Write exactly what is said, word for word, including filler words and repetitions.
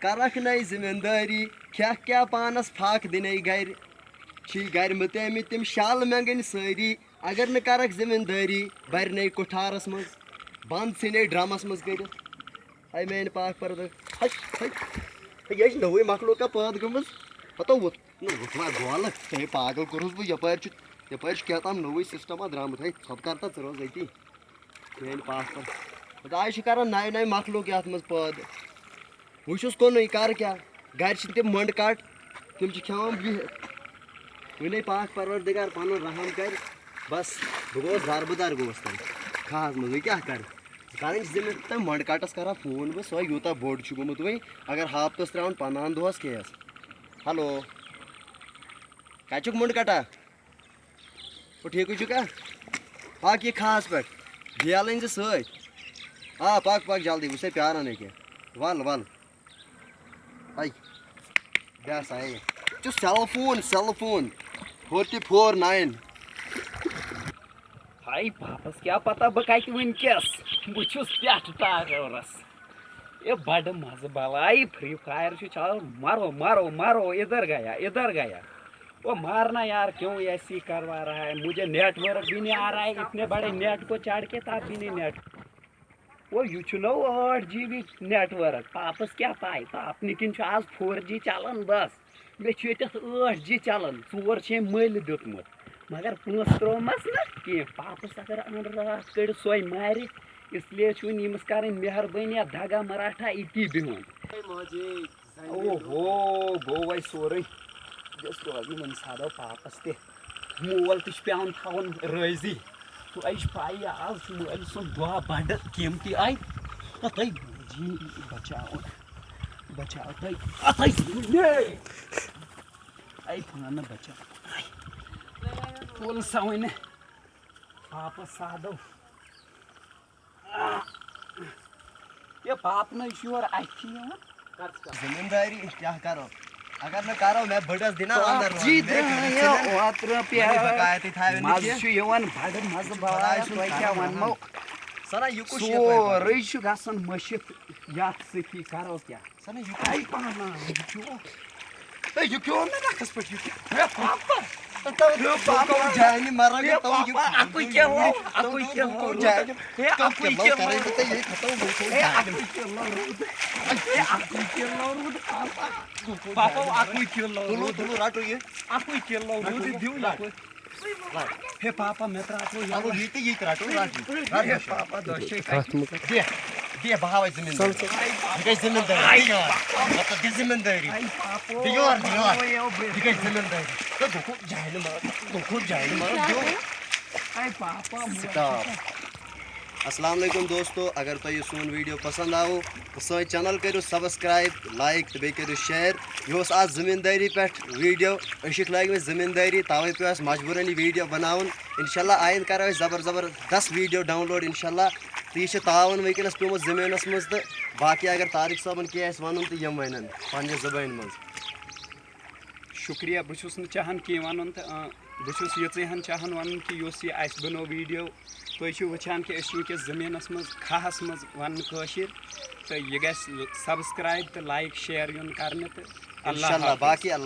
کرکھ نَے زٔمیٖندٲری، کھٮ۪کھ کیٛاہ پانَس پھاکھ دِنے گرِ۔ چھی گرِ مُتیمٕتۍ تِم شال مٮ۪نٛگٕنۍ سٲری، اگر نہٕ کرکھ زٔمیٖندٲری، بَرِ نَے کُٹھارَس منٛز، بنٛد ژھٕنے ڈرٛمَس منٛز کٔڑِتھ۔ ہے میٛانہِ پاک پردٕ، ہے، ہے، ہے، یہِ چھِ نٔوٕے مخلوقہ پٲدٕ گٔمٕژ۔ ہتو وُتھ، نہ وُتھ ما گولہٕ، ژےٚ ہے پاگل کوٚرُس بہٕ، یَپٲرۍ چھُ، یَپٲرۍ چھُ کیٛاہ تام نوٚوُے سِسٹما درٛامُت۔ ہے، ژھۄپہٕ کر تہٕ ژٕ روز أتی۔ میٛانہِ پاک پردٕ۔ ہتہٕ آز چھِ کران نَیہِ نَیہِ مخلوق یَتھ منٛز پٲدٕ۔ وٕچھُس کُنُے، کَرٕ کیٛاہ؟ گَرِ چھِ تِم مۄنٛڈٕ کَٹ، تِم چھِ کھٮ۪وان بِہِتھ۔ وٕنے پاک پروردگار پَنُن رحم کَرِ، بَس بہٕ گوٚوُس دَربٕدَر گوٚوُس تَمہِ کھَہَس منٛز، وۄنۍ کیٛاہ کَرٕ؟ کَرٕنۍ چھِ زٔمیٖن تہٕ مۄنٛڈٕ کَٹَس کَران فون بہٕ، سۄے یوٗتاہ بوٚڑ چھُ گوٚمُت وۄنۍ، اگر ہاپتَس ترٛاوَن پَنٛدہَن دۄہَس کیس۔ ہیلو، کَتہِ چھُکھ مۄنٛڈٕ کَٹا؟ ہُہ ٹھیکٕے چھُکھا؟ پَک یہِ کھَہَس پٮ۪ٹھ، بیل أنۍ زِ سۭتۍ۔ آ، پَک، پَک جلدی، بہٕ چھُسَے پیاران ییٚکیٛاہ۔ وَل، وَل۔ ہَے، بیٚہہ سا، ہے۔ یہِ چھُ cell phone، cell phone، forty four nine۔ ہاے پاپس کیٛاہ پتہ بہٕ کتہِ وٕنکیٚس، بہٕ چھُس پٮ۪ٹھ ٹاورس۔ اے بڑٕ مزٕ بلاے، Free Fire چھُ چلان، مارو، مارو، مارو، ادھر گیا، ادھر گیا۔ وہ مارنا یار، کیوں ایسی کروا رہا ہے؟ مجھے نیٹ ورک بھی نہیں آ رہا ہے، اتنے بڑے نیٹ کو چڑھ کے تب بھی نہیں نیٹ۔ وہ یہِ چھُنہ ٲٹھ جی بی نیٹ ورک، پاپس کیٛاہ پاے؟ پاپنہِ کِنۍ چھُ آز فور جی چلان بس۔ مےٚ چھُ ییٚتٮ۪تھ ٲٹھ جی چلان، ژور چھِ أمۍ مٔلۍ دیُتمُت۔ مگر پونٛسہٕ ترٛوومَس نہ کینٛہہ۔ پاپس اگر أنٛدرٕ راتھ کٔڑِتھ سۄے مارِ، اس لیے چھُ وۄنۍ ییٚمِس کَرٕنۍ مہربٲنی، یا دگا مراٹھا أتی بِہُن۔ اوہو، گوٚو وۄنۍ سورُے۔ یۄس روزنہِ وۄنۍ سادو پاپس تہِ۔ مول تہِ چھُ پٮ۪وان تھاوُن رٲضی۔ تۄہہِ چھِ پَیی، آز چھُ مٲلۍ سُنٛد دۄہ بَڑٕ قۭمتی۔ آے، اَتھَے جی بچاوُن، بچاو تۄہہِ، اَتھَے۔ اے پانہٕ بچاو۔ آے، تُل سا وۄنۍ پاپس سادو۔ یہِ پاپہٕ نَے چھُ یورٕ اَتھِ یِوان۔ زٔمیٖندٲری أسۍ کیٛاہ کَرو؟ اگر نہٕ کَرو، مےٚ بٔڈَس دِنا اَندَر روزُن۔ جی مےٚ درٛاے ژھٕنن اوترٕ پٮ۪ٹھ۔ بقایتٕے تھاوٕنۍ نہٕ مَزٕ کینٛہہ۔ چھُ یِوان بَڑٕ مَزٕ خۄداے بَلایا، سُنٛد تۄہہِ کیٛاہ کرم وَنمو؟ رحم۔ سَنا، یہِ کُس چھُ یَپٲرۍ سورُے چھُ گژھان مٔشِتھ یَتھ سۭتی، کَرو کیٛاہ؟ سَنا، یہِ کُس؟ اَے پانہ، یہِ کیٛاہ؟ ہے، یہِ کیٛاہ اوٚن مےٚ نَکھَس پٮ۪ٹھ؟ یہِ کیٛاہ؟ ہے، پاپا! ہے، پاپا! جانہِ مَران، ہے، یہِ تھاوُن، یہِ پاپا، اَکُے کیٛاہ لوٚو؟ اَکُے کیٛاہ لوٚو؟ جانہِ۔ ہے، اَکُے کیٛاہ لوٚو؟ کَرَے بہٕ تۄہہِ یہِ ختم، بہٕ تھاوٕ ہے، جانہِ۔ اَکُے کِلوٗ روٗد۔ ہے، اَکُے کِلوٗ روٗد، پاپا۔ پاپا، اَکُے کِلوٗ تُلِو، روٗد۔ تُلِو، رَٹو یہِ۔ اَکُے کِلوٗ روٗد، دِیِو یَپٲرۍ۔ ہے، پاپا، مےٚ ترٛاو یَلہٕ۔ یہِ تہِ، یہِ تہِ رَٹو، رَٹو۔ ہے، پاپا، دۄشے کَتھِ۔ دِ، دِ، بہٕ ہاوَے زٔمیٖن۔ ژَل، ژَل۔ یہِ گٔے زٔمیٖن دٲری۔ دِ یور۔ مطلب، دِ زٔمیٖن دٲری۔ ہے، پاپا، دِ یور، دِ یور۔ یہِ گٔے زٔمیٖن دٲری۔ تہٕ دوٚپُکھ جانہِ مَرَن، دوٚپُکھ جانہِ مَرَن، دِ۔ ہے، پاپا، Stop۔ السلام علیکم دوستو، اگر تۄہہِ یہِ سون ویٖڈیو پسنٛد آو تہٕ سٲنۍ channel کٔرِو subscribe، like تہٕ بیٚیہِ کٔرِو share۔ یہِ اوس آز زٔمیٖندٲری پٮ۪ٹھ ویٖڈیو۔ أسۍ چھِکھ لٲگۍ مٕتۍ زٔمیٖندٲری، تَوَے پیوٚو اَسہِ مجبوٗرن یہِ ویٖڈیو بناوُن۔ اِنشاءاللہ آیِنٛدٕ کَرو أسۍ زبر زبردست ویٖڈیو download اِنشاءاللہ۔ تہٕ یہِ چھِ تاوَن وٕنکیٚنَس پیوٚمُت زٔمیٖنَس منٛز، تہٕ باقٕے اگر طارق صٲبَن کینٛہہ آسہِ وَنُن تہٕ یِم وَنَن پنٛنہِ زبٲنۍ منٛز۔ شُکریہ، بہٕ چھُس نہٕ چاہان کینٛہہ وَنُن تہٕ، آ، بہٕ چھُس یِژٕے ہَن چاہان وَنُن کہِ یُس یہِ اَسہِ بَنوو ویٖڈیو، تُہۍ چھِو وٕچھان کہِ أسۍ چھِ وٕنکیٚس زٔمیٖنَس منٛز، کھَہَس منٛز وَنان کٲشِر، تہٕ یہِ گژھِ subscribe تہٕ like share یُن کَرنہٕ تہٕ اللہ اِنشاءاللہ، حافظ۔ باقٕے اللہ